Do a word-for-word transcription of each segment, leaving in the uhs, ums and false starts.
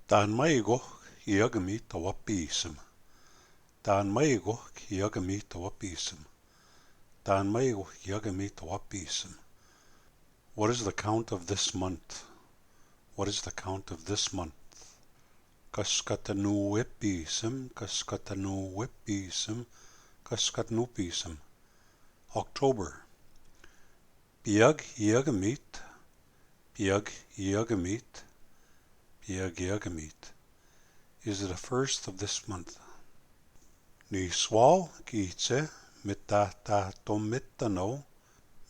Tanmaigo hiyagami tawapisim. Tanmaigo hiyagami tawapisim. Tanmaigo hiyagami tawapisim. What is the count of this month? What is the count of this month? Kaskatanu wepisim, kaskatanu wepisim, kaskatanu pisim. October. Piag yagamit, piag yagamit, piag yagamit. Is the first of this month. Niswal kiche mita ta tomitano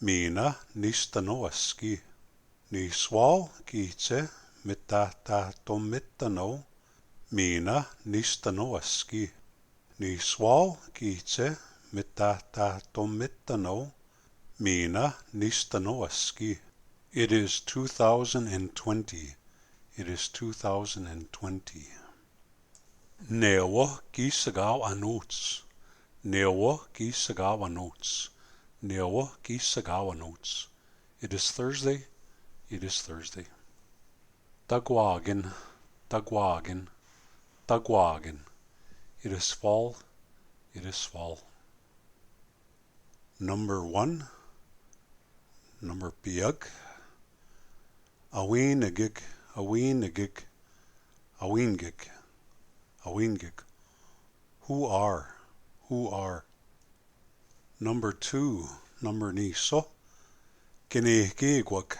mina nistano aski. Niswal kiche mita ta tomitano mina nistano aski. Niswal kiche mita ta tomitano mina nistano aski. It is two thousand and twenty. It is two thousand and twenty. Newo ki sagaw anots. Newo ki sagaw anots. Newo ki sagaw anots. It is Thursday. It is Thursday. Tagwagen, tagwagen, tagwagen. It is fall. It is fall. Number one. Number piak. Awinagik, awinagik, awingik, awingik. Who are, who are. Number two, number niso. Kinigigwak,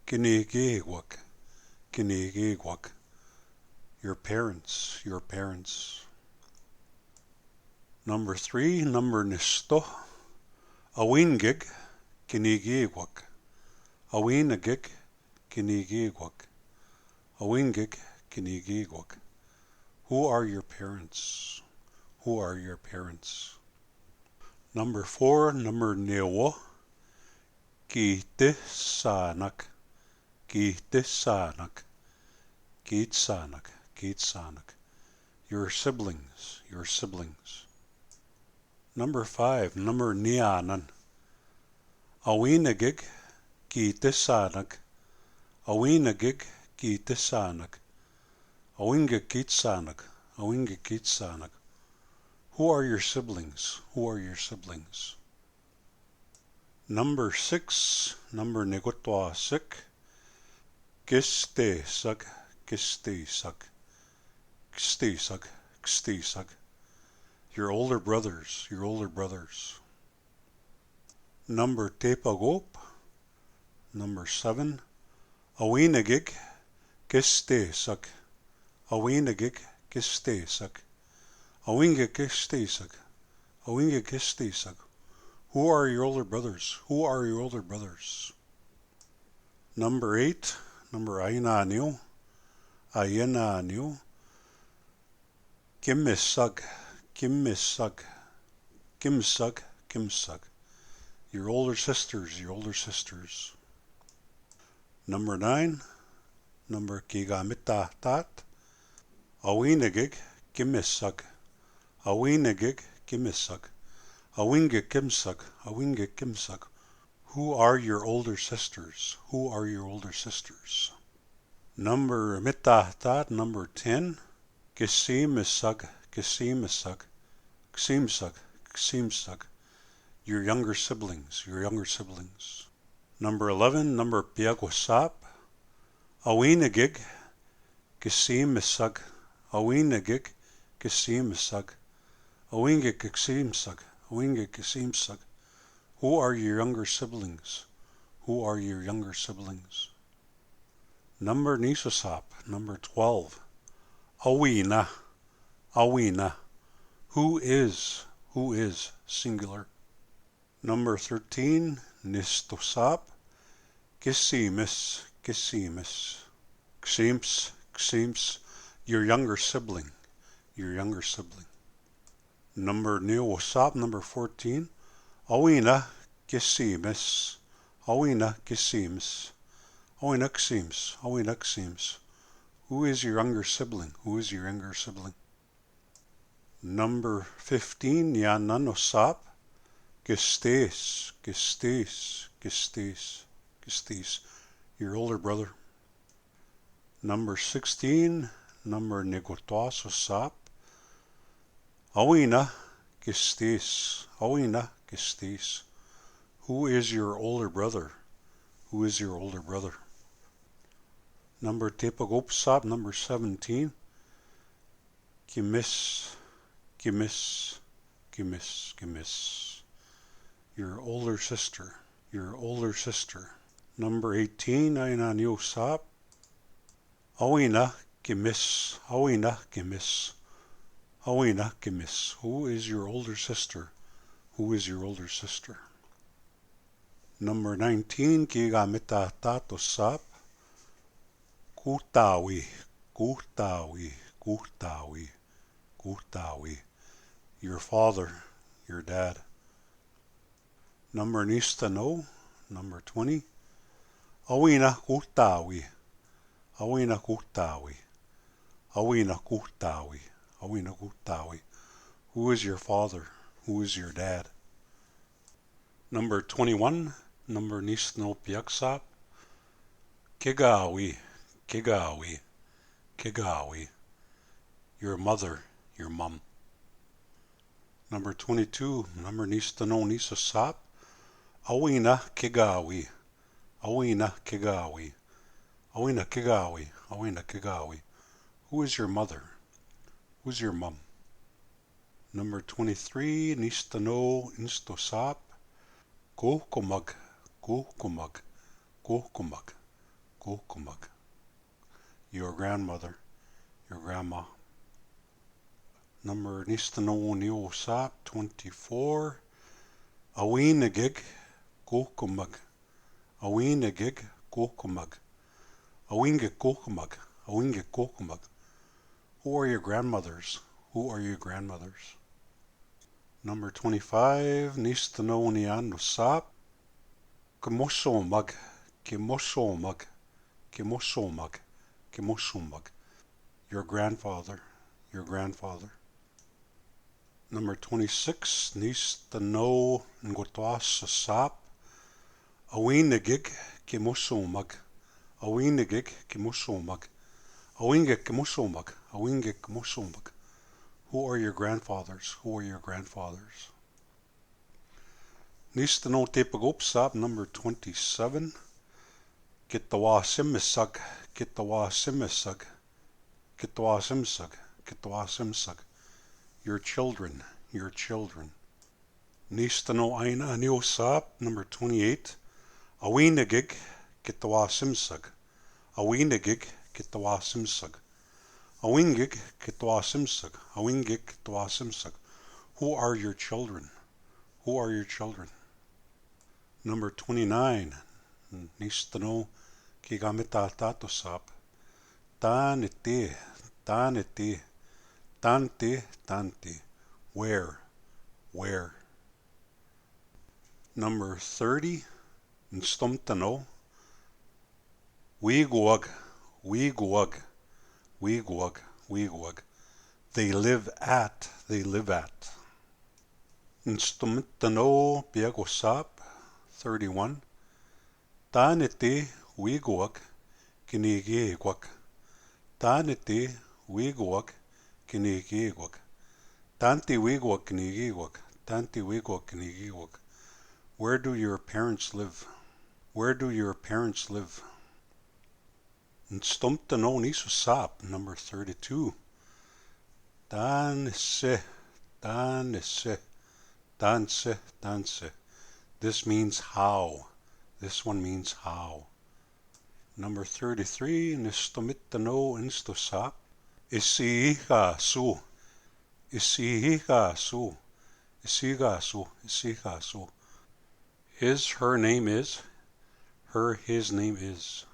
kinigigwak, kinigigwak. Your parents, your parents. Number three, number nisto. Awingig, kinigigwak. Awinagik, kinigigwak. Awingig, kinigigwak. Who are your parents? Who are your parents? Number four, number newo. Kitisanak, kitisanak, kitsanak, kitsanak. Your siblings, your siblings. Number five, number nianan. Awinagig kitisanak, awinagig kitisanak, awingig kitsanak, awingig kitsanak. Who are your siblings? Who are your siblings? Number six, number negotwa sik. Kistesak, kistesak, kistesak, kistesak. Your older brothers, your older brothers. Number tepagop, number seven. Awinagik kistesak, awinagik kistesak, awingik kistesak, awingik kistesak. Who are your older brothers? Who are your older brothers? Number eight, number ainanio, ainanio. Kimmisak, kimmisak, kimsak, kimsak. Your older sisters, your older sisters. Number nine, number kigamita tat. Awinagik kimmisak, awinagik kimmisak, awingik kimsak, awingik kimsak. Who are your older sisters? Who are your older sisters? Number mita tat, number ten. Kisimisak, kisimisak, kisimsak, kisimsak. Your younger siblings, your younger siblings. Number eleven, number piago sap. Awinagig kisimisak, awinagig kisimisak, awingig kisimisak, awingig kisimisak. Who are your younger siblings? Who are your younger siblings? Number nisosap, number twelve. Awina, awina. Who is, who is, singular. Number thirteen, nistosap. Kisimis, kisimis. Kisims, kisims. Your younger sibling, your younger sibling. Number niwosap, number fourteen. Awina kisimis. Awina kisimis. Awina kisimis. Awina kisimis. Who is your younger sibling? Who is your younger sibling? Number fifteen, niananosap. Kistis, kistis, kistis, kistis. Your older brother. Number sixteen, Number nigotwa sosap. Awina kistis. Awina kistis. Who is your older brother? Who is your older brother? Number tepagop sap, number seventeen. Kimis, kimis, kimis, kimis. Your older sister, your older sister. Number eighteen, aina niu sap. Awina kimis, awina kimis, awina kimis. Who is your older sister? Who is your older sister? Number nineteen, kiga meta tato sap. Kutawi, kutawi, kutawi, kutawi. Your father, your dad. Number nistano, number twenty. Awina kutawi, awina kutawi, awina kutawi, awina kutawi. Who is your father? Who is your dad? Number twenty-one, number nistano piaksap. Kigawi, kigawi, kigawi. Your mother, your mom. Number twenty-two, number nistano nisosap. Awina kigawi, awina kigawi, awina kigawi, awina kigawi. Who is your mother? Who's your mom? Number twenty-three, nistano instosap. Kukumag, kukumag, kukumag, kukumag. Your grandmother, your grandma. Number nistano niosap, twenty-four. Awinagig, kukumag. Awinagig, kukumag. Awingig, kukumag. Awingig, kukumag. Who are your grandmothers? Who are your grandmothers? Number twenty-five, nistano nianosap. Kemosomag, kemosomag, kemosomag, kemosomag. Your grandfather, your grandfather. Number twenty-six, nistano ngotwa sasap. Awinagig kemosomag. Awinagig kemosomag. Awingig kemosomag. Awingig kemosomag. Who are your grandfathers? Who are your grandfathers? Nistano tepagop sap, number twenty-seven. Kitawa simisag, kitawa simisag, kitawa simisag, kitawa simisag. Your children, your children. Nistano aina niosap, number twenty-eight. Awinagig kitawa simisag. Awinagig kitawa simisag. Awingig kitawa simisag. Awingig kitawa simisag. Who are your children? Who are your children? Number twenty-nine. Nistano kiga meta tato sap. Tanti, tanti, tanti, tanti. Where? Where? Number thirty. Nstomtano. Wiguag, wiguag, wiguag, wiguag. They live at, they live at. Nstomtano piagosap, thirty-one. Tanti wiguag, kinigiguag. Tanti wiguag, kinigiguag. Tanti wiguag, kinigiguag. Tanti wiguag, kinigiguag. Where do your parents live? Where do your parents live? Nstomtano nisosap, number thirty-two. Tansi, tansi, tansi, tansi. This means how. This one means how. Number thirty-three, nistomitano instosap. Isihiha su. Isihiha su. Isihiha su. Isihiha su. His, her name is. Her, his name is.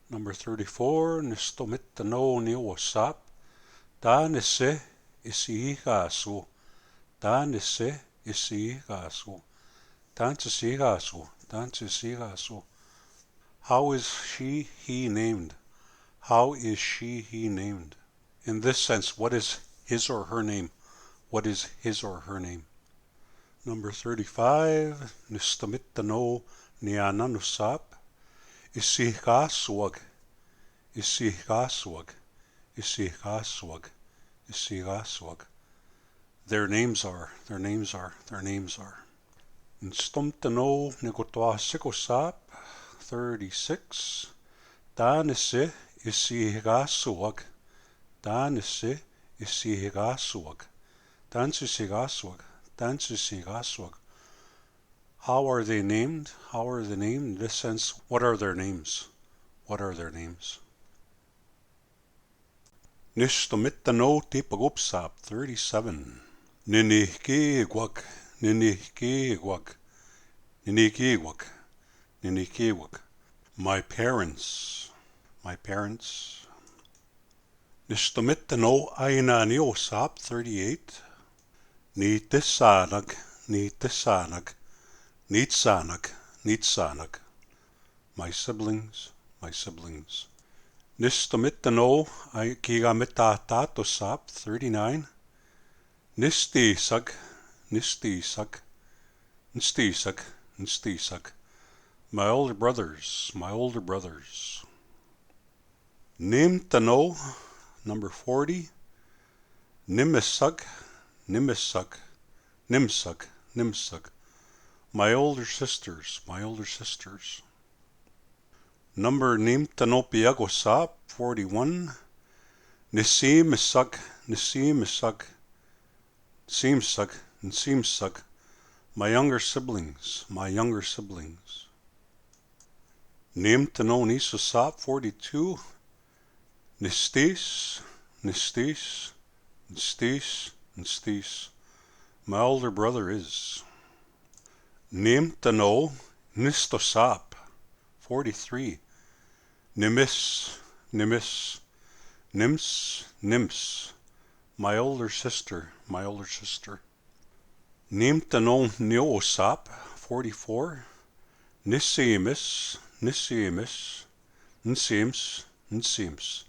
Number thirty-four, nistomitano niwosap. Tansi isihiha su. Tansi isihiha su. Tansi isihiha su. Tansi isihiha su. How is she, he named? How is she, he named? In this sense, what is his or her name? What is his or her name? Number thirty-five, nistomitano niananusap. Isihiha suag. Isihiha suag. Isigaswag, isigaswag. Their names are, their names are, their names are. Nstomtano nikotwa sikosap, thirty-six. Tanisi isigaswag, tanisi isigaswag, tanisi isigaswag, tanisi isigaswag. How are they named? How are they named? In this sense, what are their names? What are their names? Nishtomitano tipagupsap, thirty-seven. Ninikigwak, ninikigwak, ninikigwak, ninikigwak. My parents, my parents. Nishtomitano aina niosap, thirty-eight. Nitisanak, nitisanak, nitsanak, nitsanak. My siblings, my siblings. Nishtomitano ai kiga meta tato sap, thirty-nine. Nistisak, nistisak, nistisak, nistisak. My older brothers, my older brothers. Nimtano, number forty. Nimisak, nimisak, nimsak, nimsak. My older sisters, my older sisters. Number nimtano piago sap, forty-one. Nisimisak, nisimisak, simsak, simsak. My younger siblings, my younger siblings. Nimtano nisusap, forty-two. Nistis, nistis, nistis, nistis. My older brother is. Nimtano nistosap, forty-three. Nimis, nimis, nims, nims. My older sister, my older sister. Nimtano niosap, forty-four. Nisimis, nisimis, nsims, nsims.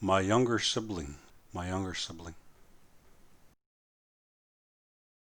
My younger sibling, my younger sibling.